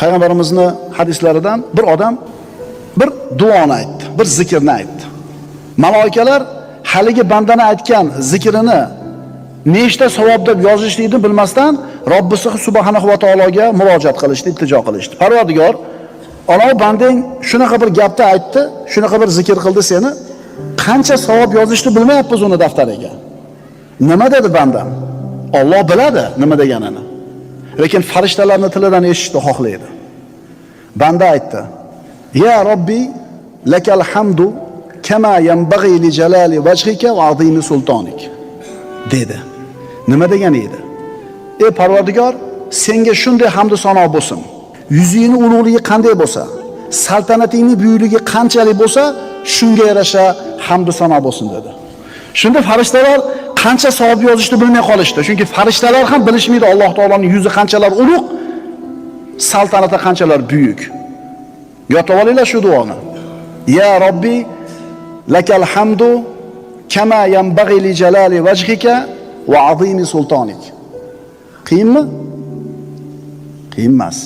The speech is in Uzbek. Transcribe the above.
Payg'ambarimizni hadislaridan bir odam bir duoni aytdi, bir zikrni aytdi. Maloikalar haligi bandani aytgan zikrini nechta savob deb yozishlikni bilmasdan Robbisi subhanahu va taologa murojaat qilishdi, iltijo qilishdi. Parvardigor, "Alloh bandang shunaqa bir gapni aytdi, shunaqa bir zikr qildi seni, qancha savob yozishni bilmayapmiz uni daftariga." Nima dedi bandam? Alloh biladi nima deganini. Lekin farishtalarning tilidan eshitishni xohlaydi. Banda aytdi: "Ya Robbi, lakal hamdu kama yanbag'i li jalali vajhika va azimi sultonik." dedi. Nima degani edi? Ey Parvardigor, senga shunday hamd sano bo'lsin. Yuzingning ulug'ligi qanday bo'lsa, saltanatingning buyukligi qanchalik bo'lsa, shunga yarasha hamd sano bo'lsin dedi. Shunda farishtalar qancha savob yozishni bilmay qolishdi. Chunki farishtalar ham bilishmaydi Alloh taoloning yuzi qanchalar ulug', saltanati qanchalar buyuk. Yodlab olinglar shu duoni. Ya Robbi, lakal hamdu kama yanbag'i li jalali vajhika va azimi sultonik. Qiyinmi? Qiyin emas.